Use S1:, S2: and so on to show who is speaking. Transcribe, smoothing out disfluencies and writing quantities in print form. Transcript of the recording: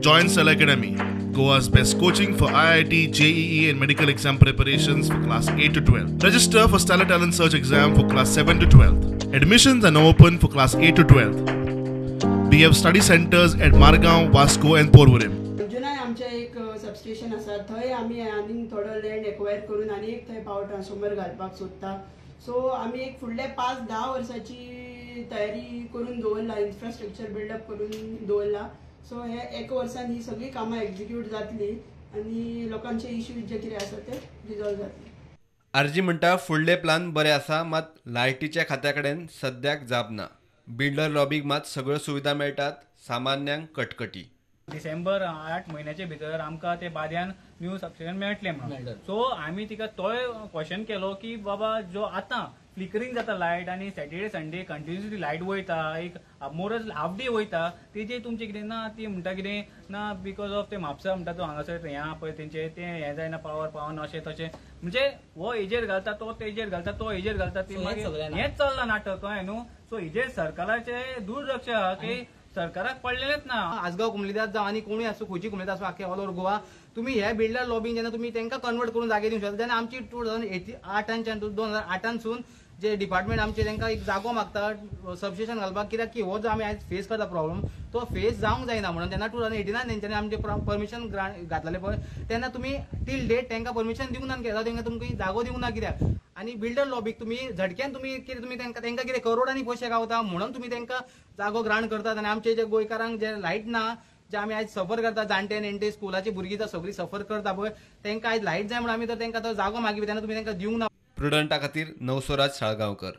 S1: Join Stellar Academy, Goa's best coaching for IIT, JEE and medical exam preparations for class 8 to 12. Register for Stellar Talent Search exam for class 7 to 12. Admissions are now open for class 8 to 12. We have study centers at Margao, Vasco and Porvorim.
S2: अंजुनाय आमचें एक substation आसा, थंय आमी आनीक थोडो land acquire करून आनी एक थंय पावर ट्रान्सफॉर्मर घालपाक सोदता. सो आमी एक फुडले 5-10 वर्साची तयारी करून दवरला, इन्फ्रास्ट्रक्चर बिल्डअप करून दवरला. सो हे एका वर्सान ही सगळी कामां एक्झिक्यूट जातली आनी लोकांचे इश्यूज जे कितें आसा ते रिजॉल्व जातले.
S3: आरजी म्हणटा फुडले प्लान बरे आसा, मात लायटीच्या खात्या कडेन सद्याक जाप ना. बिल्डर लॉबीक मात सगळ्यो सुविधा मेळटात, सामान्यांक कटकटी.
S4: डिसेंबर 8 म्हयन्याचे भितर आमकां ते बाद्यान न्यू सबस्टेशन मेळटलें म्हणून. सो आमी तिका तोय क्वेश्चन केलो की बाबा जो आतां फ्लिकरींग जाता लायट आनी सॅटर्डे संडे कंटिन्युअसली लायट वयता, एक मोरज हाफ डे वयता, तेजेर तुमचें कितें ना? ती म्हणटा कितें ना, because of ते म्हापसा म्हणटा तो हांगासर हें आहा पळय तेंचे तें हें जायना, पावर पावना अशें तशें. म्हणजे हो हेजेर घालता, तो तेजेर घालता, तो हेजेर घालता, ती मागीर हेंच चल्लां नाटक, कळ्ळें न्हू. सो हेजेर सरकाराचें दुर्लक्ष आहा की सरकाराक पडलेलेंच ना.
S5: आसगांव कुमलीदाद जावं आनी कोणूय आसूं, खंयची कुमलीदाद आसूं, आख्खे ऑल ओवर गोवा तुमी हे बिल्डर लॉबींग जेन्ना तुमी तांकां कन्वर्ट करून जागे दिवंक शकता, तेन्ना आमची 2008 2008 जे डिपार्टमेंट आमचे तांकां एक जागो मागता सबस्टेशन घालपाक, कित्याक की हो जो आमी आयज फेस करता प्रॉब्लम तो फेस जावंक जायना म्हणून तेन्ना 2018 तेंच्यांनी आमचे परमिशन ग्रांट घातलेलें पळय, तेन्ना तुमी टील डेट तांकां परमिशन दिवंक ना, कित्याक तांकां तुमकां जागो दिवंक ना कित्याक. आनी बिल्डर लॉबीक तुमी झटक्यान तुमी कितें तुमी तांकां कितें करोडांनी पयशे गावता म्हणून तुमी तांकां जागो ग्रांट करतात. आनी आमचे जे गोंयकारांक जे लायट ना, जे आमी आयज सफर करता, जाणटे नेणटे स्कुलाची भुरगीं जर सगळीं सफर करता पळय, तांकां आयज लायट जाय म्हणून आमी तर तांकां तो जागो मागीर तेन्ना तुमी तांकां दिवंक ना.
S3: प्रुडंटा खातीर नवस्वराज साळगांवकर.